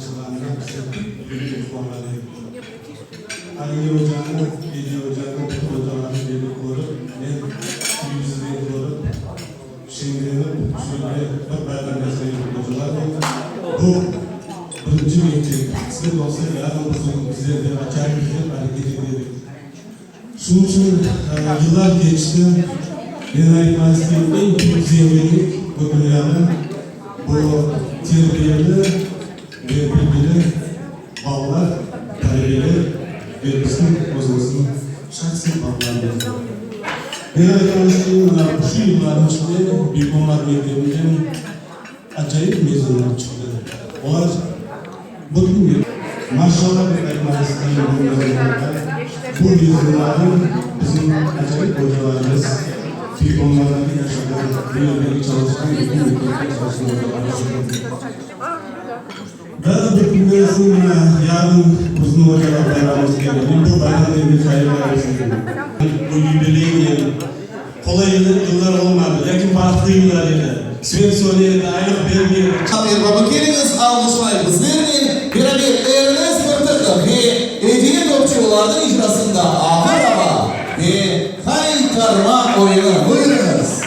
açılğanına bizler pek quvanğan edik. Aliye ocanı, Ediye ocanı, bütün ocalarnı böyle körip, men televizordan körip, şeñlenip, şöyle bir bayram yasay edik ocalarnen. Bu birinci mektep, qısmet olsa, yarın biz onı bizler de açarmız dep areket ete edik. Şunıñ içün yıllar keçti, men aytmaq isteyim, eñ büyük zenginlik bu dünyada, bu terbiyeli ve bilgili balalar, talebeler ve bizim özümizniñ şahsiy balalarımızdır. Men aytmaq isteyim, mına şu yıllarnıñ içinde Büyük Onlar mektebinden acayip mezunlar çıqtı. Olar bütün. Maşallah dep aytmaq isteyim bu mezunlarğa. Bu mezunlarnıñ bizim acayip ocalarımız, Büyük Onlardaki yaşağan, bu yerdeki çalışqan, bütün mektepte çalışqan ocalarımız eken. Daa bir künden soñ mına yarın bizim ocalar bayramımız kele. Men bu bayramnen endi hayırlar isteyim. Bu yubileynen. Qolay yıllar olmadı, lâkin bahtlı yıllar edi. Svet söne edi, aylıq bermey edi. Erbabı keliñiz, alğışlayıq bizlernen beraber Ernes Mırtıqov ve Ediye Topçuoğlanıñ icrasında Ağır ava ve Haytarma oyunı. Buyurıñız.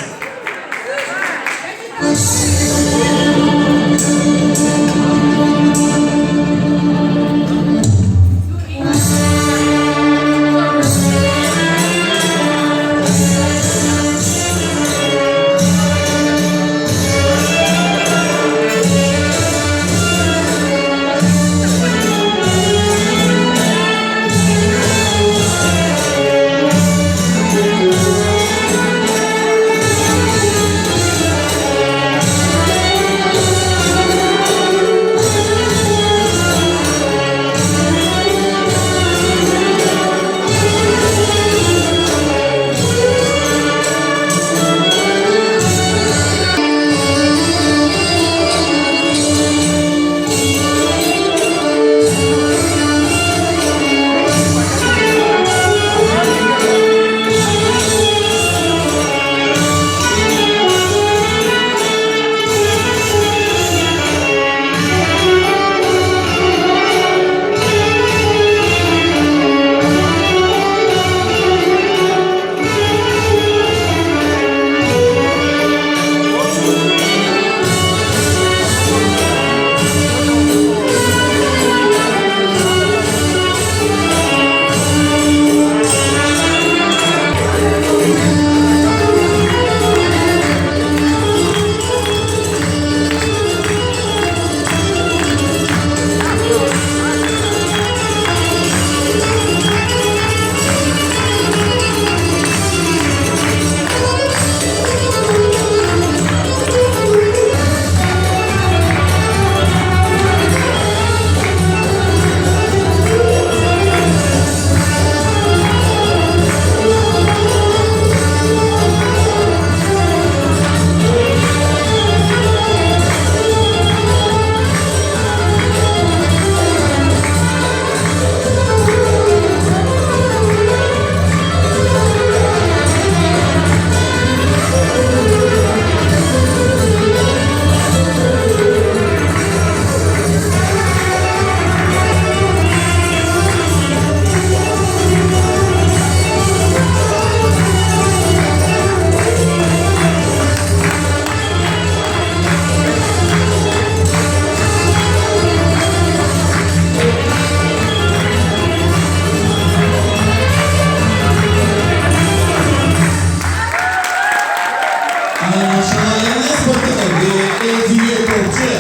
Maşallah, Sportov ve Ediye Topçı.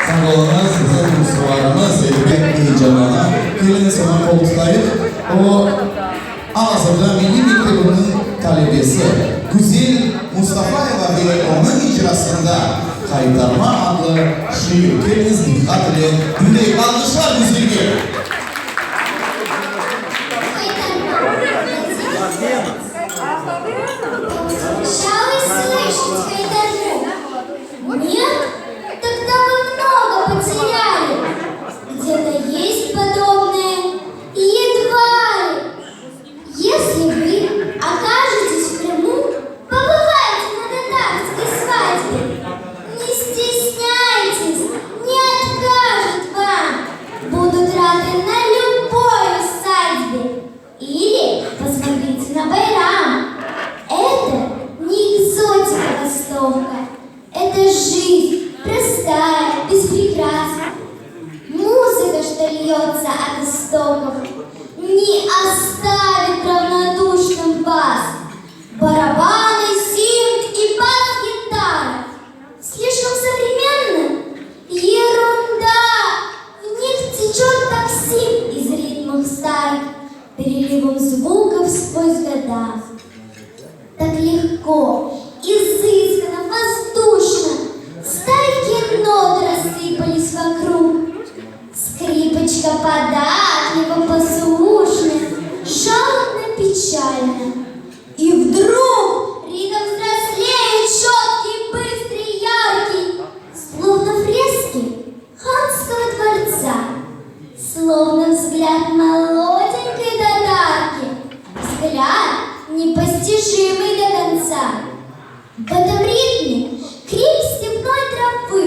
Sağ oluñız, bizim ustalarımız, elbet heyecanlana. Keliñiz, oña qol tutayıq. O, al-azırda milliy mektebiniñ talebesi Güzel Mustafayeva ve onıñ icrasında Qaytarma adlı şiir. Keliñiz, diqqat ile diñleyik. Alğışlar Güzelge! Жалость слышать Хайдарму. Нет? Тогда вы много потеряли. Где-то есть подобное? Едва ли. Если вы окажетесь в Крыму, побывайте на татарской свадьбе. Не стесняйтесь, не отказывайтесь. никогда. Так легко, изысканно, воздушно Стайки нот рассыпались вокруг. Скрипочка податливо, послушно, Жалобно, печально. И вдруг ритм взрослеет, четкий, быстрый, яркий, Словно фрески ханского дворца, Словно взгляд молоденькой татарки, Взгляд, непостижимый до конца. В этом ритме крик степной травы,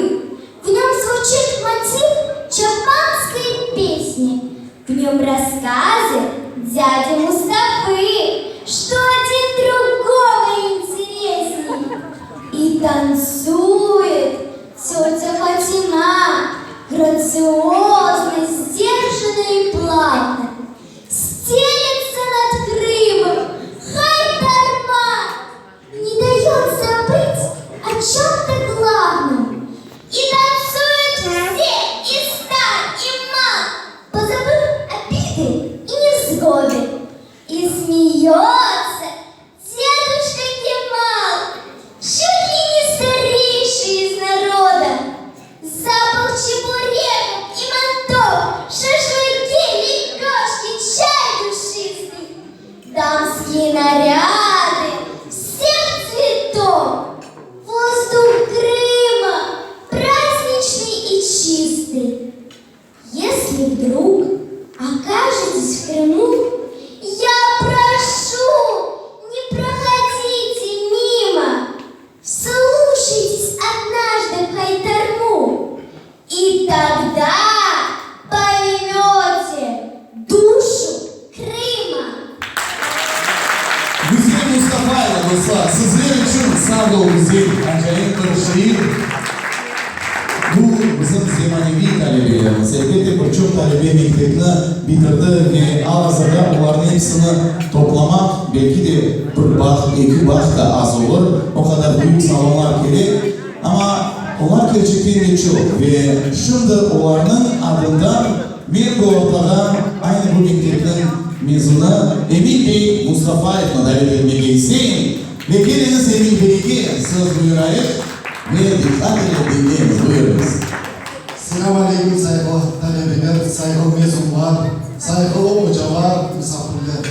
В нем звучит мотив чапанской песни, В нем рассказы дяди Мустафы, Что один другого интересней. И танцует тетя Фатима, Грациозно, сдержанно и плавно, Стелется над Крымом, хай-дарма, Не дает забыть о чем-то главном. И танцуют все, и стар, и мал, Позабыв обиды и невзгоды. И смеется дедушка Кемал, Чуть ли не старейший из народа. Запах чебуреков и мантов, Шашлыки, лепешки, чай душистый, Дамские наряды всех цветов, Воздух Крыма праздничный и чистый. Если вдруг окажетесь в Крыму, я прошу, не проходите мимо, Вслушайтесь однажды в Хайтарму, и тогда поймете душу Крыма. Güzel Mustafayeva, dostlar, sizler içün sağ ol, güzel, acayip bir şiir. Bu bizim zemaneviy talebelerimiz. Elbette, bir çoq talebe mektepni bitirdi ve al-azırda olarnıñ episini toplamaq, belki de, bir bağ, eki bağ da az olur, o qadar büyük salonlar kerek. Amma olar kerçekten de çoq ve şimdi olarnıñ adından men bu ortağa aynı bu mektepniñ mezunı Emil bey Mustafayevni davet etmege isteyim. Ve keliñiz, Emil beyge söz buyurayıq ve diqqat ile diñleymiz. Buyurıñız. Selâm aleyküm, sayğılı talebeler, sayğılı mezunlar, sayğılı ocalar, misafirler!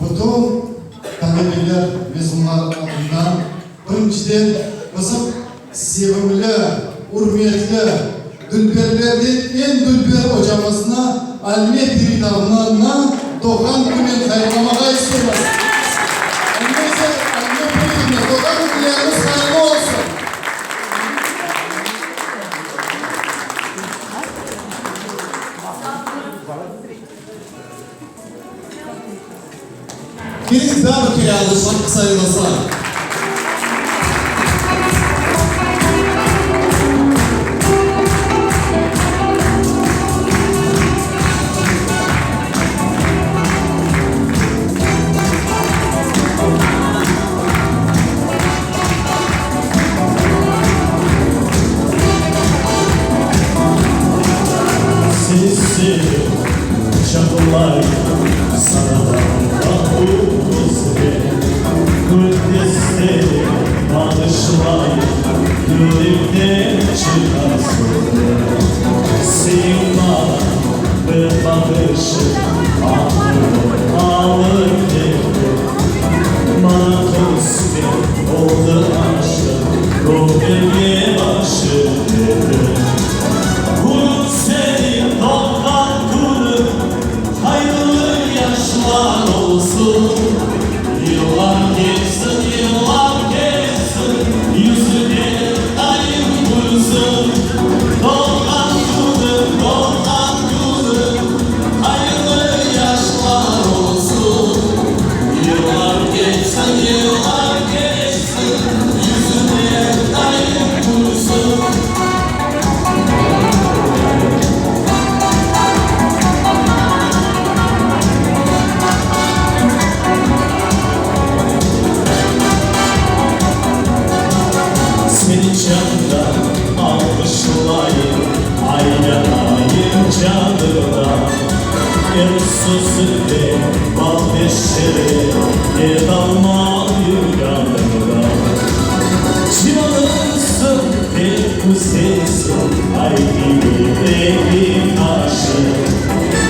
Bütün talebeler, mezunlar adından, birinciden, bizim sevimli, ürmetli, dülberlerden eñ dülber ocamıznı, Alme Piritovnanı doğğan kününen hayırlamağa isteymiz. Alme Piritovna, doğğan künleriñiz hayırlı olsun! Keliñiz, daa bir kere alğışlap, sayın dostlar. Seni sevip çapılayım sana da Kudüs'te bağışlayıp yürekten çıkarsın Senin bana bir bakışın aklımı alır gitti Bana kısmet oldu aşık Ruhum başı dedi Bugün senin doğan günün Hayırlı yaşlar olsun Yıllar geçsin, yıllar geçsin Yüzüne daim gülsün Doğan günün, doğan günün Hayırlı yaşlar olsun Yıllar geçsin, yıllar geçsin Yüzüne daim gülsün Seni candan alkışlayıp aylanayım canına. Er sözünde bal ve şire, Ketalmayım yanıñdan. Civanımsıñ, pek güzelsiñ, Ay kibi eki qaşıñ.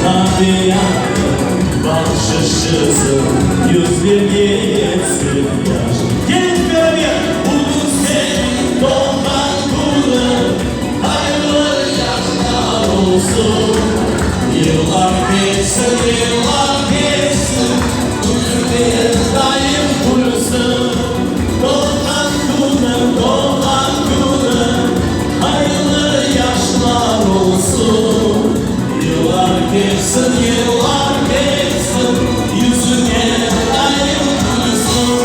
Tabiatnıñ bahşışısıñ, Yüzlerge yetsin yaşıñ. Keliñ beraber, Bugün seniñ doğğan künüñ, Hayırlı yaşlar olsun! Yıllar keçsin, yıllar keçsin, Yüzüñden daim külsün. Doğğan künüñ, doğğan künüñ, Hayırlı yaşlar olsun! Yıllar keçsin, yıllar keçsin, Yüzüñe daim külsün.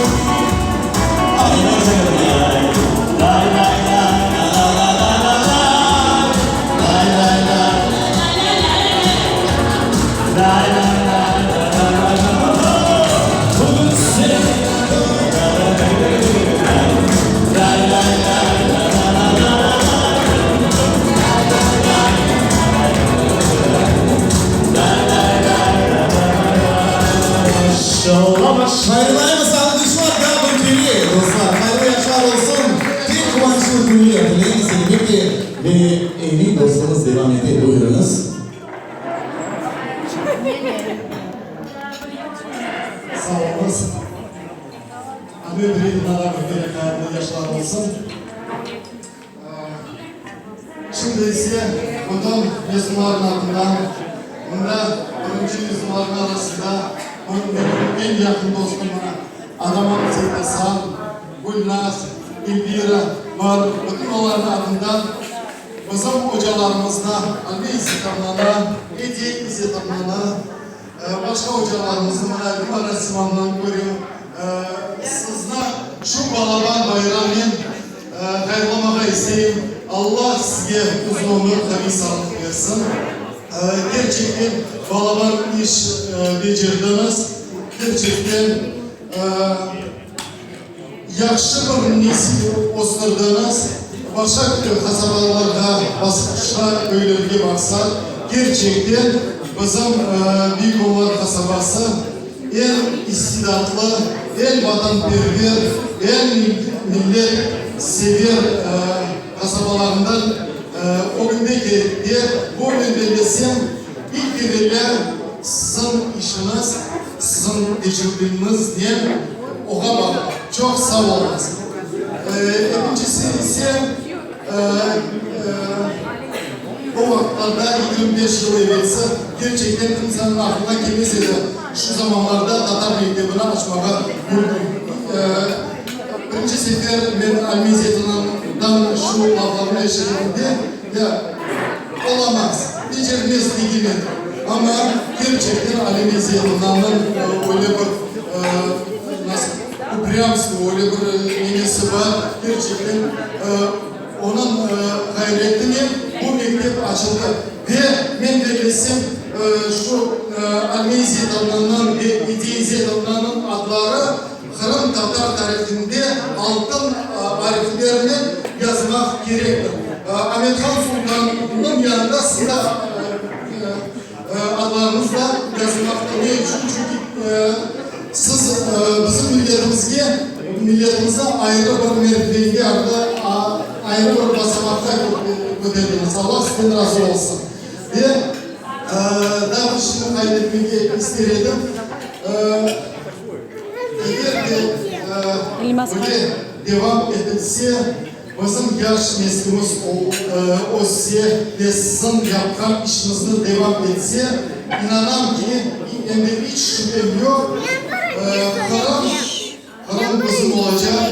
Hayırlaymız alqışlar daa bir kere, dostlar! Hayırlı yaşlar olsun, tek quvançlı künler tileymiz, elbette, ve emin dostluğımız devam ete. Buyurıñız. Sağ oluñız. Amir Bey, bir kere hayırlı yaşlar olsun. Şimdi ise bütün mezunlarnıñ adından, mında birinci mezunlarnıñ arasında menim eñ yaqın dostum mına Adaman Seytasan, Gülnaz, Elvira bar, bütün olarnıñ adından bizim ocalarımıznı, Alme İzzetovnanı, Ediye İzzetovnanı, başqa ocalarımıznı, mına Gülnara Simovnanı körem, sizni şu balaban bayramnen Hayırlamağa isteyim. Alla sizge uzun ömür, qaviy sağlıq bersin. Kerçekten balaban iş becerdiñiz. Kerçekten yahşı bir nesil östürdiñiz. Başqa qasabalarğa, başqa köylerge baqsaq, kerçekten bizim Büyük Onlar qasabası eñ istidatlı, eñ vatanperver, eñ millet sever qasabalarından ögünde keldi. Bu, men bellesem, ilk evelâ siziñ işiñiz, siziñ tecribeñiznen oğa bağlı. Çoq sağ oluñız. Ekincisi ise, o vaqıtlarda, 25 yıl evelsi, kerçekten kimseniñ aqlına kelmez edi, şu zamanlarda tatar mektebini açmağa mümkün. Birinci sefer men Almiy Zeytunndan şu laflarnı eşitkenimde, ya, olamaz, becermez degen edim. Amma kerçekten Alimiy Zeytunnanıñ öyle bir, nasıl, uprâmstvo, öyle bir nemesi bar, kerçekten onıñ ğayretinen bu mektep açıldı. Ve men bellesem, şu Almiy Zeytunnanıñ ve Ediye Zeytunnanıñ adları qırımtatar tarihinde altın ariflernen yazmaq kerektir. Amethan Sultannıñ yanında siziñ adlarıñız da yazılmaqta. Ne içün? Çünki siz bizim milletimizge, milletimizni ayrı bir mertebege, ayrı bir basamaqqa köterdiñiz. Alla sizden razı olsun. Ve daa bir şeyni qayd etmege ister edim. Eger de böyle devam etilse, bizim yaş neslimiz össe ve siziñ yapqan işiñizni devam etse, inanam ki, em de iç şübem yoq, Qırım, Qırım bizim olacaq,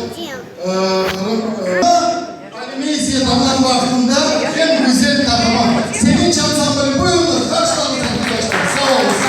Qırım. Alime tamam vaqtında eñ güzel taqımı Sevinç ansambli buyurıñız, qarşılañız arkadaşlar, sağ oluñız.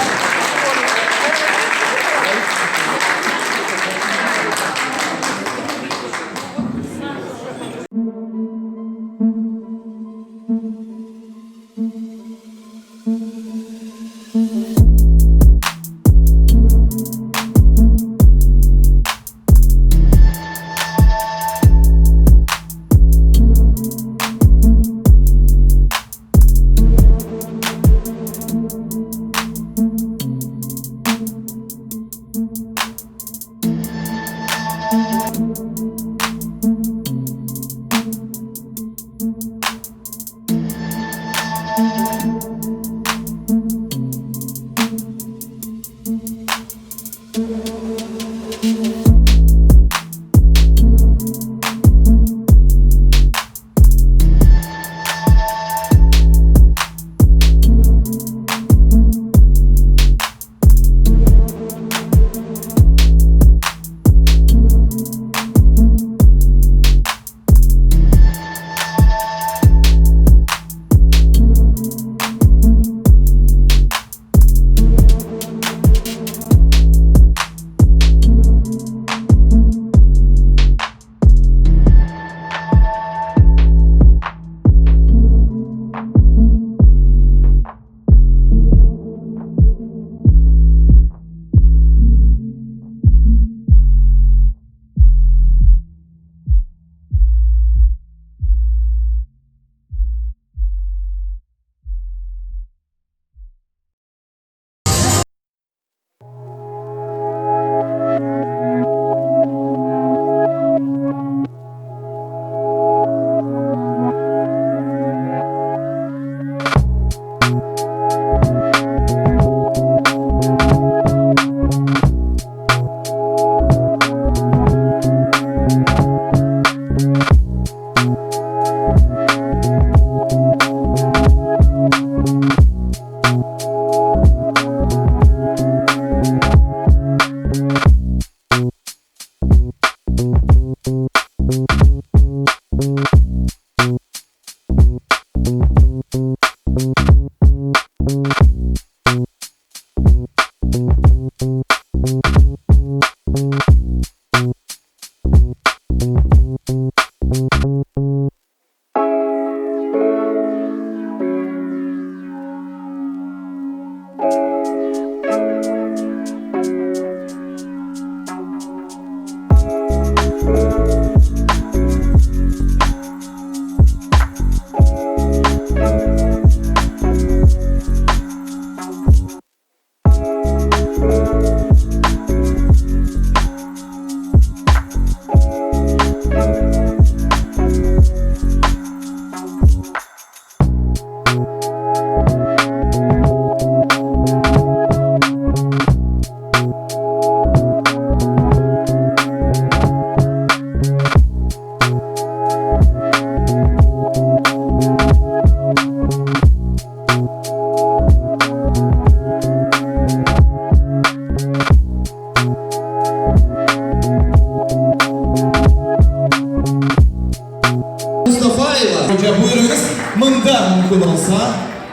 Mustafayeva, oca, buyurıñız, mında mümkün olsa,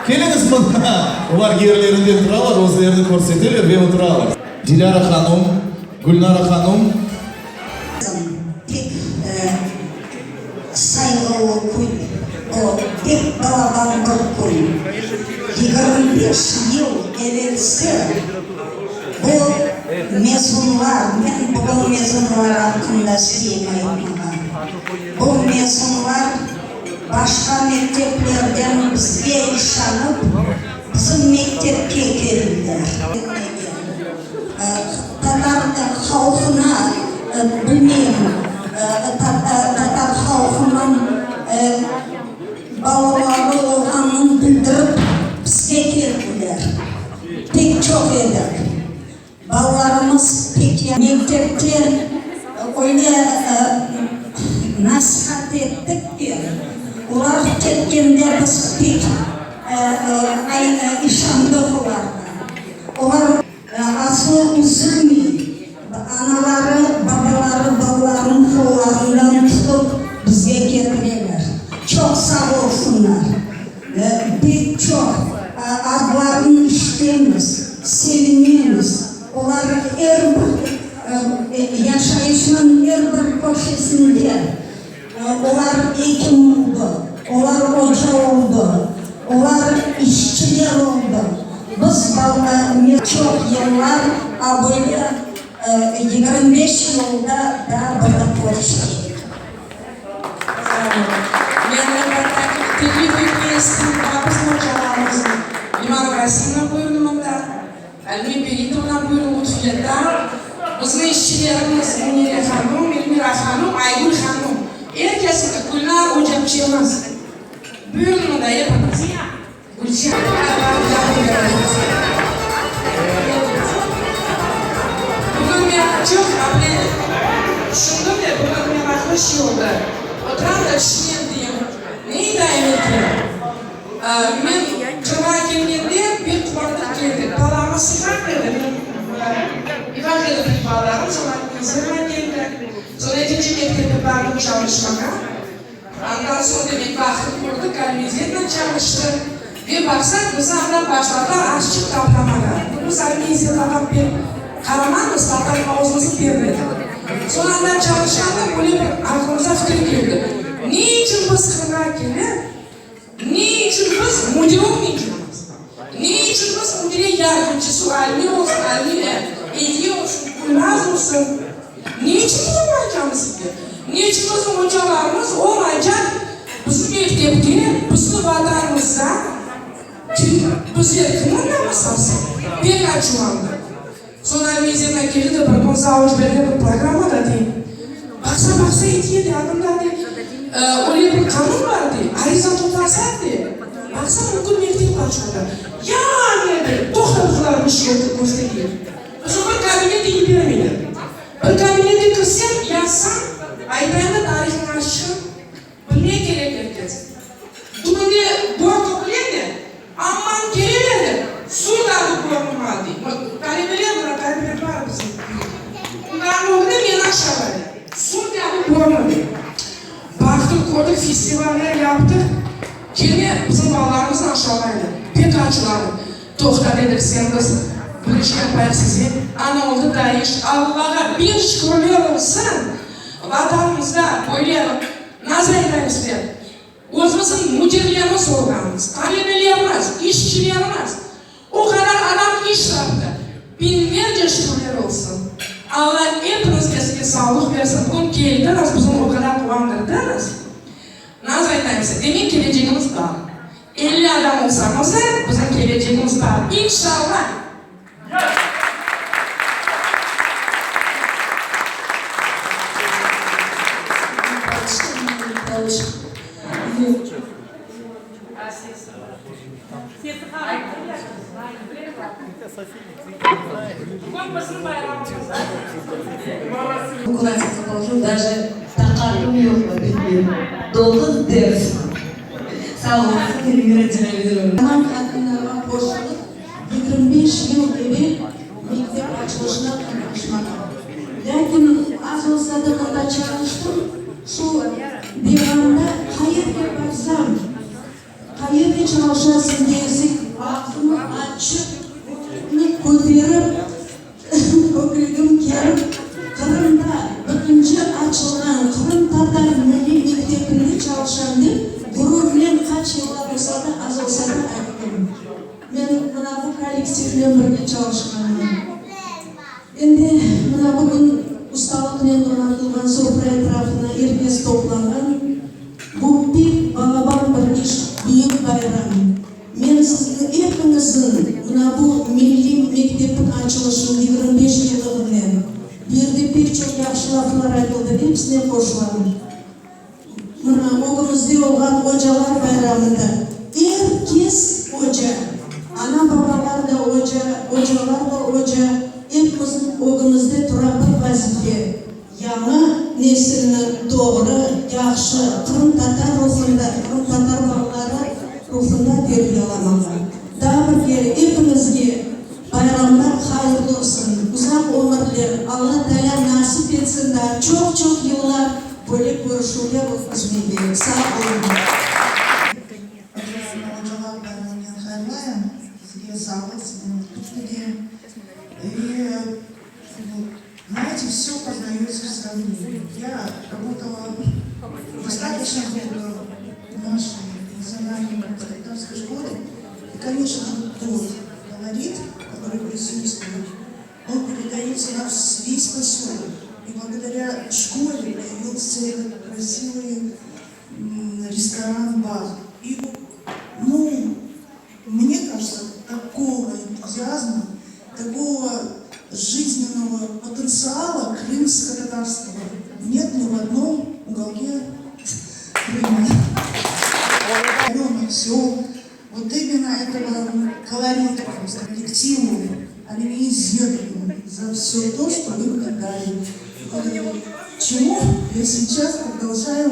keliñiz mında. Olar yerlerinde turalar, özlerini körseteler ve oturalar. Dilâra hanum, Gülnara hanum. Pek sayğılı kün, o, pek balaban bir kün. 25 yıl evelsi bu mezunlar, men bugün mezunlar aqqında isteyim aytmağa, bu mezunlar başqa mekteplerden bizge işanıp, bizim mektepke keldiler. Tatar halqına, bilmeyim, tatar halqınıñ balaları olğanın bildirip, bizge keldiler. Pek çoq edik. Balalarımız pek mektepte öyle nasihat ettik ki, olar ketkende biz pek işandıq olarğa. Olar aslı üzülmey, anaları, babaları balalarınıñ qollarından tutıp bizge ketireler. Çoq sağ olsunlar. Pek çoq adlarını işitemiz, sevinemiz. Olar er bir yaşayışnıñ er bir köşesinde, olar ekim oldı, olar oca oldı, olar işçiler oldı. Biz çoq yıllar, a böyle 25 yılda daa bir körüşeyik. Teklif etmeye isteyim, bizim ocalarımıznı, Limara Vasilyevna buyurın mında, Alime Beritovna buyurın, Lutfiye Bizim işçilerimiz Münire hanım, Elmira hanım, Aygül hanım, er kes, Gülnar ocapçemiz. Buyurın mında epiñiz. Bugün men çoq able tüşündim de, bugün meraqlı şey oldı. Oturam da tüşünem, deyim, ne aytayım eken? Men Qırımğa kelgende pek quvandıq keldik. Balamız sıhaq edi, men ufaq edi pek balalarım, soñra Kezlevge keldik. Soñra ekinci mektepke bardım çalışmağa. Andan soñ, demek, baqtıq, kördik, Almeziyetnen çalıştı. Ve baqsaq, bizni andan başladılar azçıq taplamağa. Biz Almeziyet ağam pek qaramanmız, taplap ağızımıznı bermedik. Soñ andan çalışqanda böyle bir aqlımıza fikir keldi, ne içün biz Qırımğa kelip, ne içün biz müdir olmaycaqmız? Ne içün biz müdire yardımcısı, Almi olsun, Almile, Ediye olsun, Gülnaz olsun, ne içün biz olmaycaqmız edi? Ne içün bizim ocalarımız olmaycaq bizim mektepte, bizim Vatanımızda? Kim, bizler kim ondamız asıl? Pek açuvlandıq. Soñra Mezena keldi de bir kün zavuç berdi bir programma da dey. Baqsa, baqsa Ediye dey, adamda dey, öyle bir qanun bar dey, ariza toplasañ dey, baqsa mümkün mektep açmağa. Yani dey, toqtadıqlar bir şey köstereyik. Bizim bir kabinette yibermeyler. Bir kabinetke kirsem, yazsam, aytayım da tarihini aççım. Bilmek kerek er kes. Tübünde dört öglen de, amman keleler de, suv da körünmay dey. Talebeler mına, talebeler bar bizim. Bunlarnıñ ögünde meni aşağılaylar. Suv da körünmey. Baqtıq, kördik, festivaller yaptıq. Kene bizim balalarımıznı aşağılaylar. Pek açılandım. Toqta, dedik, sen biz bir iş yapayıq size. Ana oldı da iş. Allağa biñ şükürler olsun, Vatanımızda böyle nazar etmemizler, özümizniñ müdirlerimiz olğanımız, talebelerimiz, işçilerimiz, o qadar adam. şartta biñlerce şükürler olsun. Alla epiñizge sağlıq bersin. Bugün keldiñiz, bizni o qadar quvandırdıñız. Naz aytayım size, demek kelecegimiz bar. 50 adam olsañız da, bizim kelecegimiz bar. İnşalla! Bugün bizim bayramımız. Даже taqatım yoq bilmeyim. 9 ders. Sağ olsun Elmira Dilâverovna. Tamam qadınlarğa qoşulıp, 25 yıl evel mektep açılışına qatnaşmadım. Lâkin az olsa da mında çalıştım. Şu devamında qayerge barsam, qayerde çalışasıñ desek, ağzımı açıp, köterip, kökregim kerip, Qırımda birinci açılğan qırımtatar milliy mektebinde çalışam dep, ğururnen qaç yıllar olsa da, az olsa da ayttım. Men mına bu kollektivnen birge çalışqanım. Endi mına bugün ustalıqnen donatılğan sofra etrafına er kes toplanğan. Bu pek balaban bir iş, büyük bayram. Men sizni epiñizni mına bu milliy mektepniñ açılışınıñ 25 yıllığınen, bu yerde pek çoq yahşı laflar aytıldı, episine qoşulam. Mına ögümizde olğan ocalar bayramında er kes oca, ana-babalar da oca, ocalar da oca, epimizniñ ögümizde tura bir vazife, yañı nesilni doğru, yahşı, qırımtatar ruhunda, qırımtatar balaları ruhunda terbiyelamağa. Daa bir kere epiñizge bayramlar hayırlı olsun, uzaq ömürler, Alla Taalâ nasip etsin daa çoq-çoq yıllar böyle körüşüvler ötküzmege. Sağ oluñ. Ocalar bayramınen hayırlayım. Sizge sağlıq, sizge mutlulıq tileyim. И, знаете, все познается в сравнении. Я работала достаточно долго в нашей национальной татарской школе. И, конечно же, тот колорит, который присутствует, он передается на весь поселок. И благодаря школе появился этот красивый ресторан-бар. И, ну, мне кажется, такого энтузиазма, такого жизненного потенциала крымско-татарского нет ни в одном уголке Крыма. Районных сел. Вот именно этого колорита коллективу, Алине Изетовне за все то, что вы мне дали. Чему я сейчас продолжаю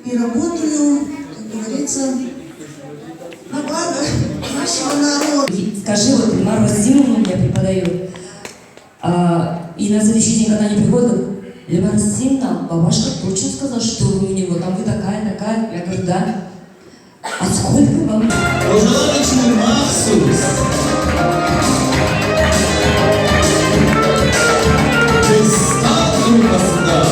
и работаю, как говорится, на благо нашего народа. Скажи, вот Эльмара Васильевна у меня преподает, и на следующий день, когда они приходят, говорят, Эльмара Васильевна, бабашка точно сказала, что вы у него, там вы такая, такая. Я говорю, да. А сколько вам? Ocalar içün mahsus. Destan gruppasından.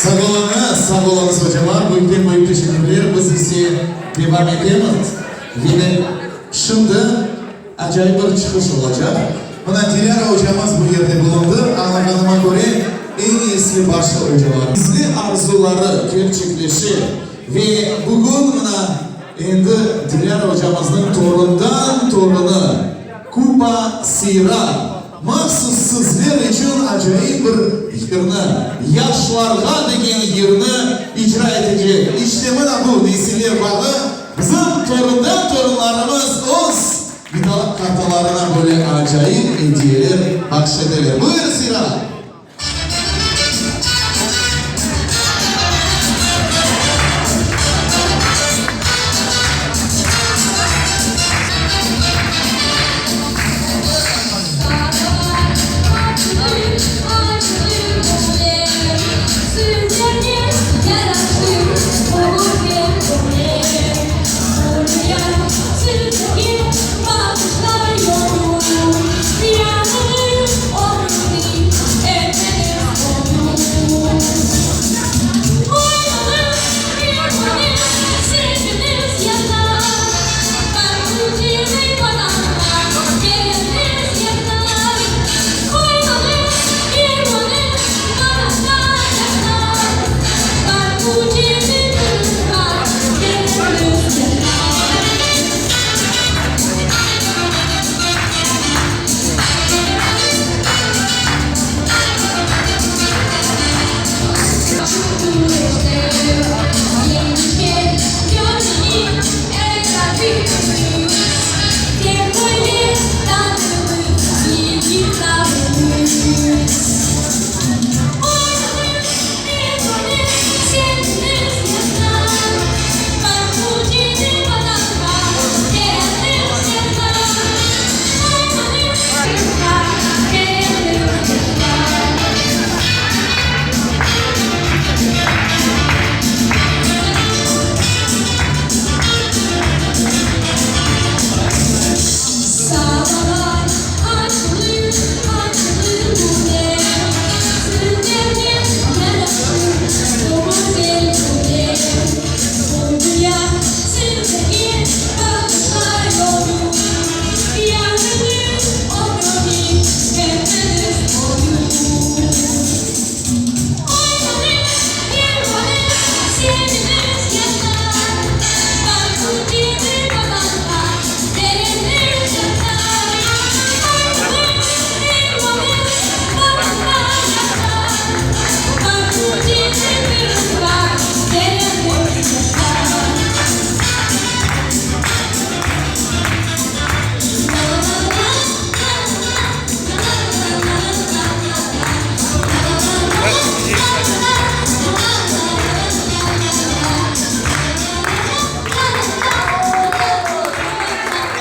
Sağ oluñız, sağ oluñız, ocalar, büyükten-büyük teşekkürler. Biz ise devam etemiz. Ve şimdi acayip bir çıqış olacaq. Mına, Dilâra ocamız bu yerde bulundı. Añlağanıma köre, eñ esli başlı ocalar. Gizli arzuları kerçekleşe. Ve bugün, mına, endi Dilâra ocamıznıñ torundan torunı Kupa Seyran mahsus sizler içün acayip bir yırnı, Yaşlarğa degen yırnı icra etecek. İşte, mına bu nesiller bağı, bizim torundan torunlarımız öz bita-qartalarına böyle acayip ediyeler bahş eteler. Buyur, Seyran!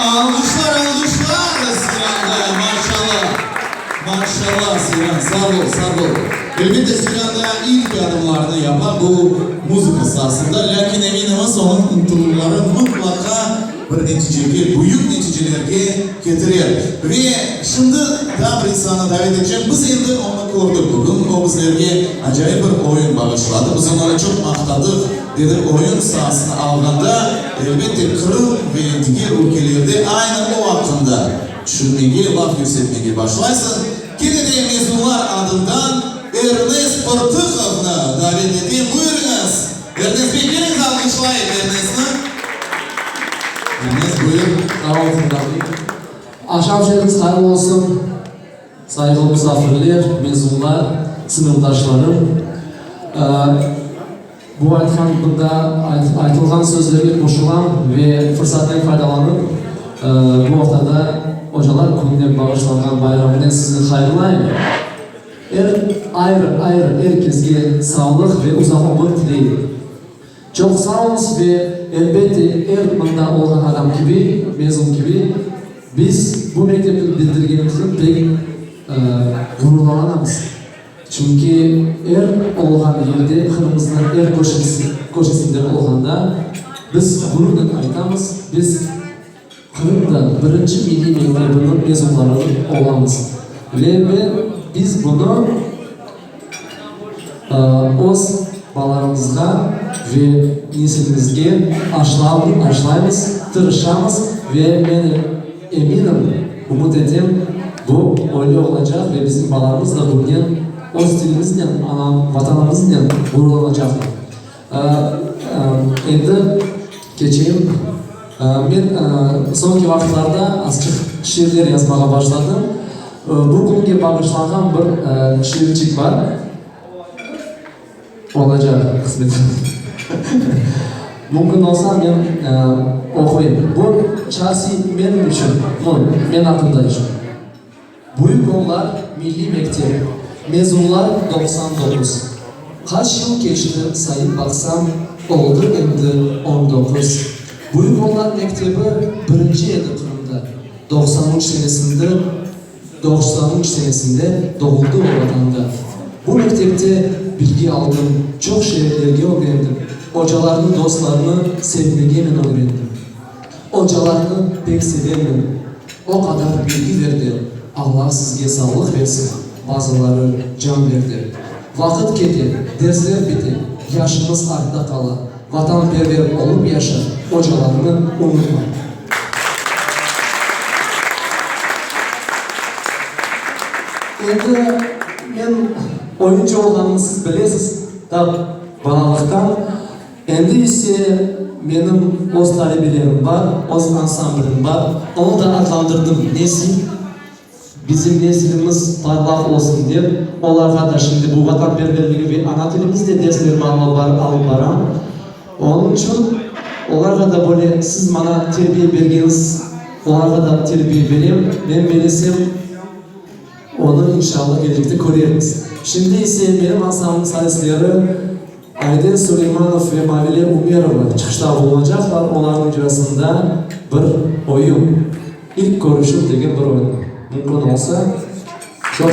Alğışlar, alğışlar Seyranğa, maşallah, maşallah, Seyran, sağ ol, sağ ol. Elbette, Seyran da ilk adımlarını yapa bu muzıka saasında, lâkin eminimiz, onıñ ıntıluvları mıtlaqa bir neticege, büyük neticelerge ketirer. Ve şimdi daa bir insannı davet etcem. Biz endi onı kördik bugün, o bizlerge acayip bir oyun bağışladı. Biz onı çoq maqtadıq, dedik, oyun saasını alğanda, elbette, Qırım ve diger ülkelerde aynı o aqqında tüşünmege, laf yürsetmege başlaysıñ. Kene de mezunlar adından Ernest Pırtıkovnı davet etem. Buyurıñız, Ernest bey, keliñiz, alğışlayıq Ernestni. Ernest, buyur. Sağ ol, Serdar bey. Aqşam şerifiniz hayırlı olsun, sayğılı musafirler, mezunlar, sınıfdaşlarım. Bu aytqan, bunda aytılğan sözlerge qoşulam ve fırsattan faydalanıp, bu aftada Ocalar kününe bağışlanğan bayramınen sizni hayırlayım. Er, ayrı-ayrı er kesge sağlıq ve uzaq ömür tileyim. Çoq sağ oluñız ve, elbette, er mında olğan adam kibi, mezun kibi, biz bu mektepni bildirgenimizden pek ğururlanamız. Çünki er olğan yerde, Qırımıznıñ er köşesinde olğanda, biz ğururnen aytamız, biz Qırımda birinci milliy mektebiniñ mezunları olamız. Ve biz bunı. Öz balalarımızğa ve nesilimizge aşlaymız, tırışamız ve men eminim, ümüt etem, bu öyle olacaq ve bizim balalarımız da bunen, öz tilimiznen, ana Vatanımıznen ğururlanacaqlar. Endi keçeyim. Men soñki vaqıtlarda azçıq şiirler yazmağa başladım. Bu künge bağışlanğan bir şiirçik bar. Olacaq, qısmet. Mümkün olsa, men oquyım. Bu şahsiy menim içün, men aqqında içün. Büyük Onlar milliy mektep, mezunlar 99. Qaç yıl keçti, sayıp baqsam, oldı endi 19. Büyük Onlar mektebi birinci edi Qırımda, 93 senesinde, 93 senesinde doğuldı o Vatanda. Bu mektepte bilgi aldım, çoq şeylerge ögrendim, ocalarnı, dostlarnı sevmege men ögrendim. Ocalarnı pek sevemim, o qadar bilgi berdi, Alla sizge sağlıq bersin, bazıları can berdi. Vaqıt kete, dersler bite, yaşımız artta qala, vatanperver olıp yaşa, ocalarnı unutma. Endi men oyuncı olğanımnı siz bilesiz, ta balalıqtan. Endi ise menim öz talebelerim bar, öz ansamblim bar. Onı da adlandırdım Nesil. Bizim nesilimiz parlaq olsun dep, olarğa da şimdi bu vatanperverligi ve ana tilimizde derslerimi alıp baram. Onıñ içün olarğa da böyle siz maña terbiye bergeniñiz, olarğa da terbiye berem. Men belesem, onı inşallah kelecekte körermiz. Şimdi ise menim ansamblim solistleri Ayder Suleymanov ve Mavile Umerova çıqışta bulunacaqlar, olarnıñ icrasında bir oyun, İlk körüşüv degen bir oyun. Mümkün olsa, çoq.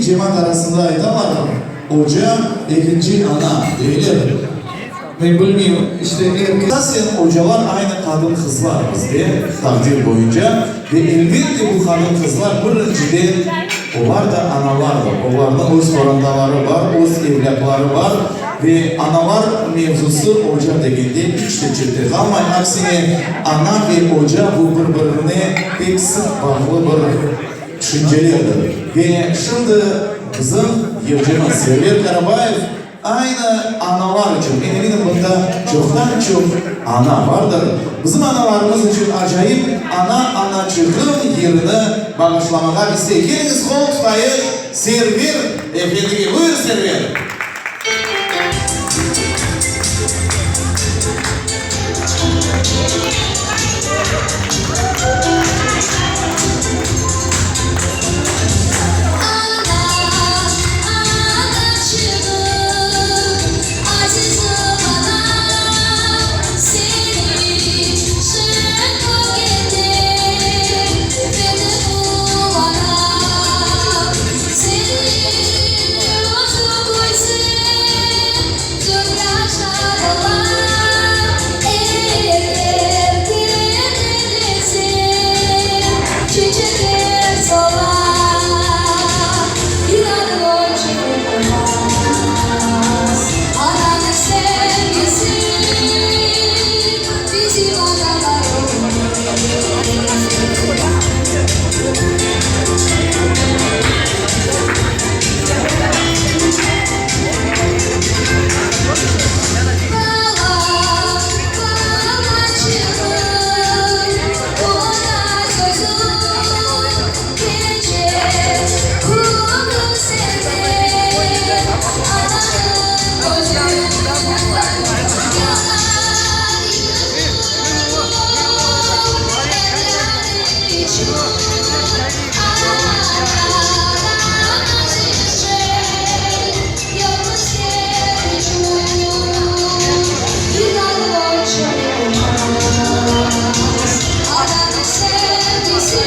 Cemaat arasında aytalar, oca, ekinci ana, deyler. Men bilmeyim, işte, er Esasen, ocalar aynı qadın-qızlar bizde, taqdir boyunca. Ve, elbette, bu qadın-qızlar, birinciden, olar da analardır. Olarnıñ öz qorantaları bar, öz evlâtları bar. Ve analar mevzusı oca degende iç de çette qalmay. Aksine, ana ve oca bu bir-birine pek sıq bağlı bir tüşüncelerdir. Ve şimdi bizim yırcımız Server Karabayev aynı analar içün, men eminim, bunda çoqtan-çoq ana bardır, bizim analarımız içün acayip Ana, anaçığım yırını bağışlamağa istey. Keliñiz, qol tutayıq Server efendige. Buyur, Server! Ana, anaçığım, azizim anam, seni şen körgende meni quvanam. Seniñ yüzüñ külse, dünya şad ola, eger kederlenseñ, çiçekler sola, inanıñ ölçüp olmaz. Ananıñ sevgisi, bizim analar öyle. Balam, balaçığım, qulaq as sözüm, gece, kündüz senden ananıñ közü yanar yığılır evlâdı içün. Anadan aziz şey yoq bizler içün, inanıñ ölçüp olmaz. Ananıñ sevgisi,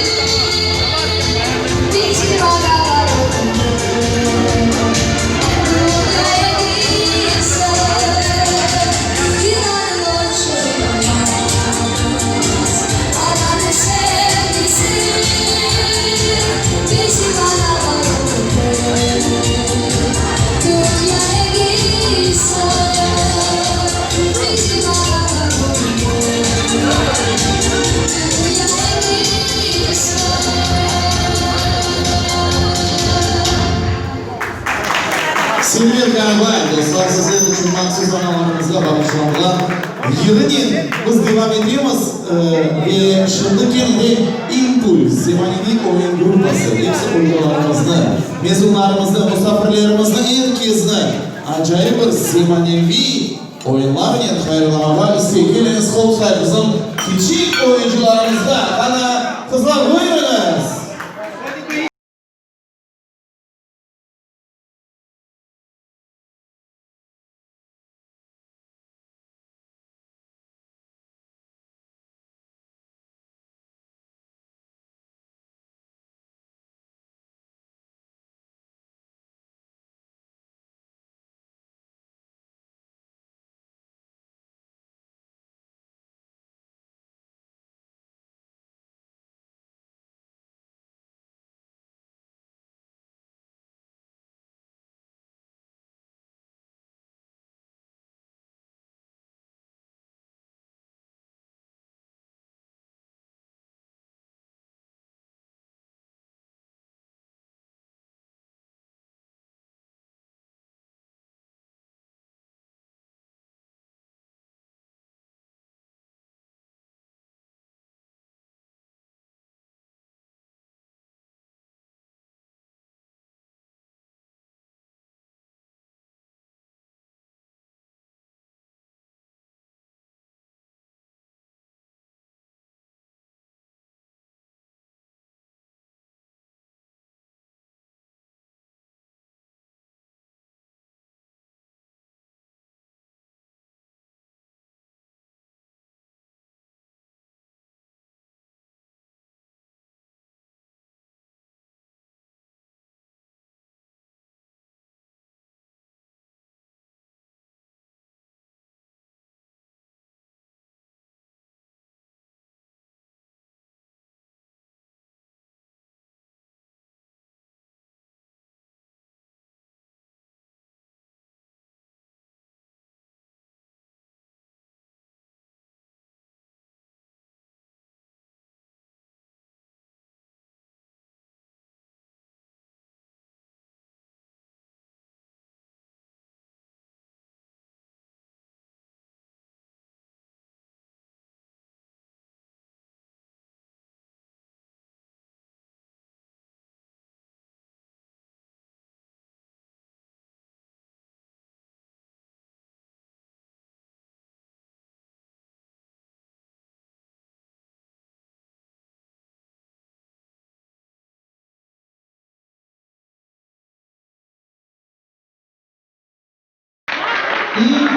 bizim analar öyle. Dünya egilse, inanıñ ölçüp olmaz. Ananıñ sevgisi, bizim analar öyle. Dünya egilse, bizim analar öyle. Dünya egilse. Server Karabayev, dostlar, sizler içün mahsus analarımızğa bağışlanğan yırınen biz devam etemiz ve şimdi kene de İmpuls zemaneviy oyun gruppası, episi ocalarımıznı, mezunlarımıznı, musafirlerimizni, er kesni acayip bir zemaneviy oyunlarnen hayırlamağa istey. Keliñiz, qol tutayıq bizim kiçik oyuncılarımızğa. Qana, qızlar, buyurıñız!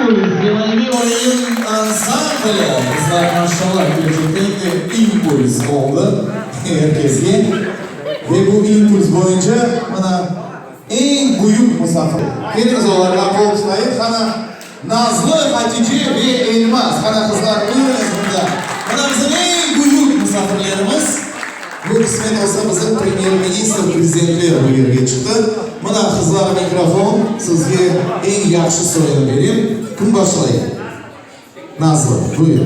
İmpuls zemaneviy oyun ansambli. Qızlar, maşallah, kerçekten de impuls oldı er kesge. Ve bu impuls boyunca mına eñ büyük musafir. Keliñiz olarğa qol tutayıq. Qana, Nazlı, Hatice ve Elmaz. Qana, qızlar, buyurıñız mında. Mına bizim eñ büyük musafirlerimiz. Bu qısmet olsa bizim premyer-ministr, prezidentler bu yerge çıqtı. Mına, qızlar, mikrofon, sizge eñ yahşı soyunı berem. Kim başlay? Nazlı, buyur.